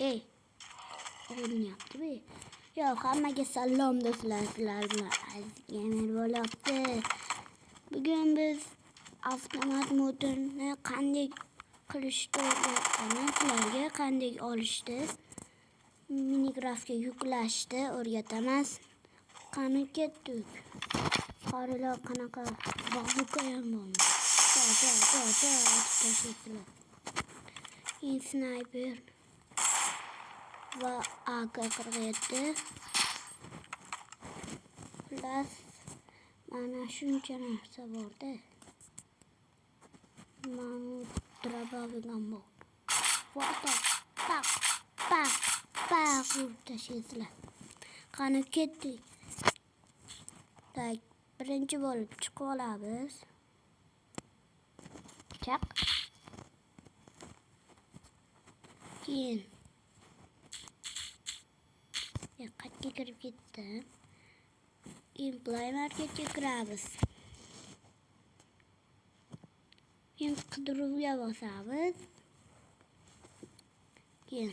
Ey, o'ynayapti bu. Yo, hammaga salom do'stlar, sizlar bilan Aziz Gamer bo'lyapti. Bugun biz avtomat modini qanday qilishni o'rgataman, sizlarga qanday olishni, Minecraftga yuklashni o'rgataman. Qani ketdik. Qaranglar qanaqa bazuka ham bormi? Da da da da tashlaydilar. Sniper va AK-47. Xullas, mana shuncha narsa borda. Mana dробовик ham bor. Va paq paq paq urib tashlaydilar. Qani ketdik. Tak, birinchi bo'lib chiqib olamiz. Chaq. Keyin qayerga kirib ketdim. Keyin Play Marketga kiramiz. Keyin qidiruvga bosamiz. Keyin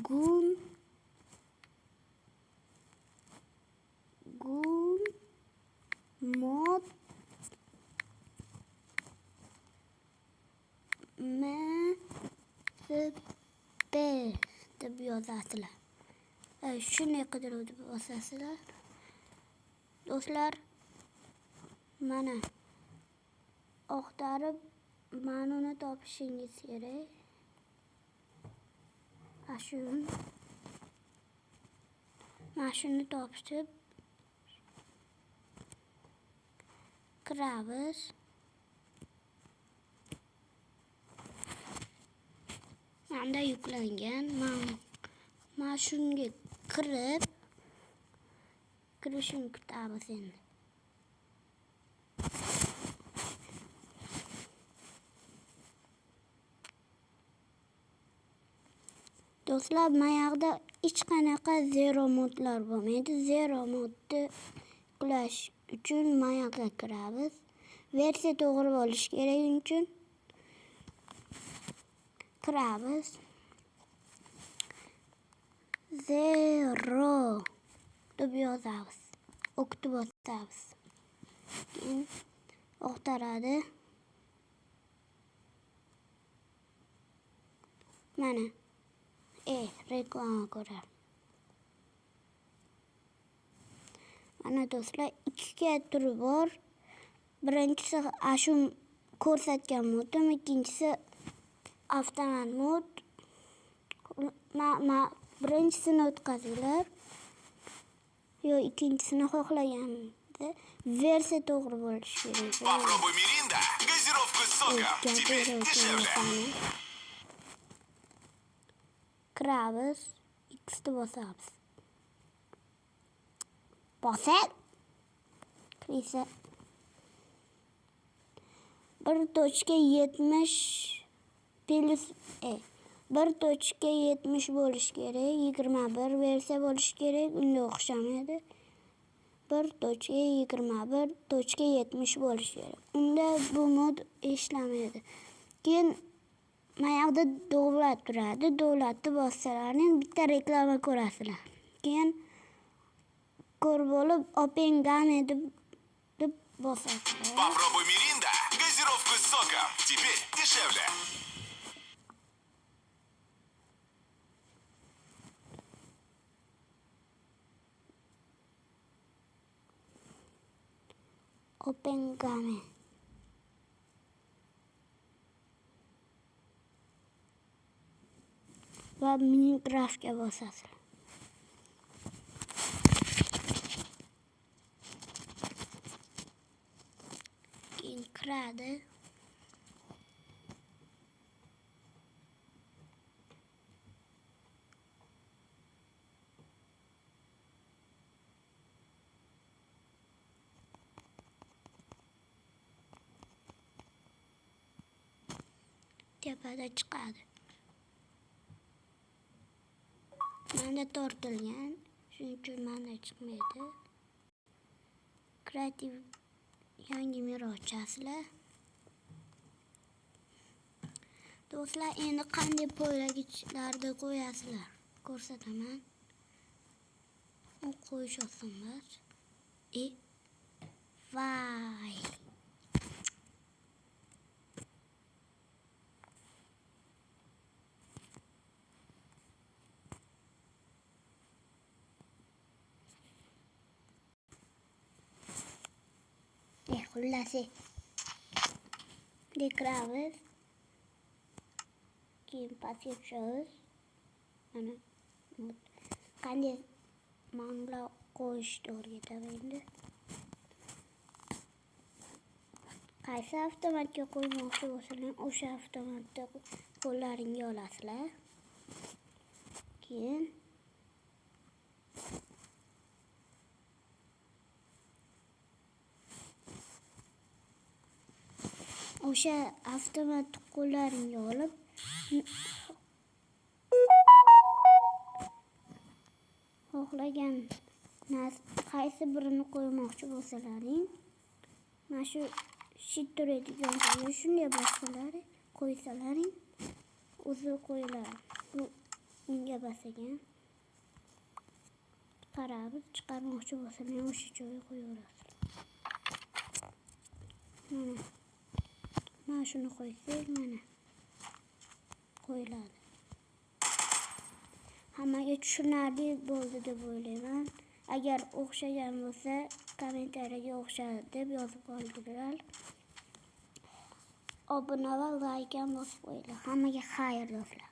Gun mod MSP deb yozasizlar. Shunday qidiruv deb bosasizlar. Do'stlar, mana axtarib mana uni topishingiz kerak. Mana shuni topishib kiramiz. Menda yuklangan. Mana shunga kirib kirishini kutamiz endi. Do'stlar, mana yoqda hech qanaqa zero modlar bo'lmaydi. Zero modni yuklash uchun mana yoqqa kiramiz. Versiya to'g'ri bo'lishi kerak, uning uchun kiramiz. Zero deb yozamiz. O'qitib bosamiz. Keyin o'qtaradi. Mana reklama ko'rar. Mana do'stlar, ikkita turi bor. Birinchisi shu ko'rsatgan modim, ikkinchisi avtomat mod. Birinchisini o'tkazinglar. Yo, ikkinchisini xohlaganda versiya to'g'ri bo'lishi kerak. Попробуй Миринда, газировку с соком. Теперь дешевле. Kiramiz, X ni bosamiz. Bosib kirsa 1.70 plus 1.70 bo'lishi kerak, 21 versiya bo'lishi kerak, unga o'xshamaydi. 1.21.70 bo'lishi kerak. Unda bu mod ishlamaydi. Keyin mana yoqda davlat turadi. Davlatni bossalaring bitta reklama ko'rasizlar. Keyin ko'rib bo'lib Open Game deb bosasizlar. Попробуй Миринда, газировку с соком. Теперь дешевле. Open Game. Va Minecraftga bosasizlar. Keyin kiradi. Tepada chiqadi. Menda tortilgan, shuning uchun menda chiqmaydi. Kreativ yangi mir ochasizlar. Do'stlar, endi qanday poylagichlarni qo'yasizlar? Ko'rsataman. U qo'yish osonlar. Vay. Xullas, kiramiz. Keyin pastga tushamiz. Mana qanday mangla qo'yishni o'rgataman endi. Qaysi avtomatga qo'ymoqchi bo'lsalar, o'sha avtomatni qo'llaringga olasizlar. Keyin o'sha avtomatni qo'llaringga olib xohlagan qaysi birini qo'ymoqchi bo'lsalaring, mana shu shit turadigan joyga shunday bossalar, qo'ysalaring o'zi qo'yiladi. Bu unga bosagan. Chiqaramiz, chiqarmoqchi bo'lsalar o'sha joyga qo'yaverasizlar. Mana mana shuni qo'ysak, mana qo'yiladi. Hammaga tushunarli bo'ldi deb o'ylayman. Agar o'xshagan bo'lsa, kommentariyaga o'xshadi deb yozib qoldiringlar. Obuna va like ham bosib qo'yinglar. Hammaga xayr do'stlar.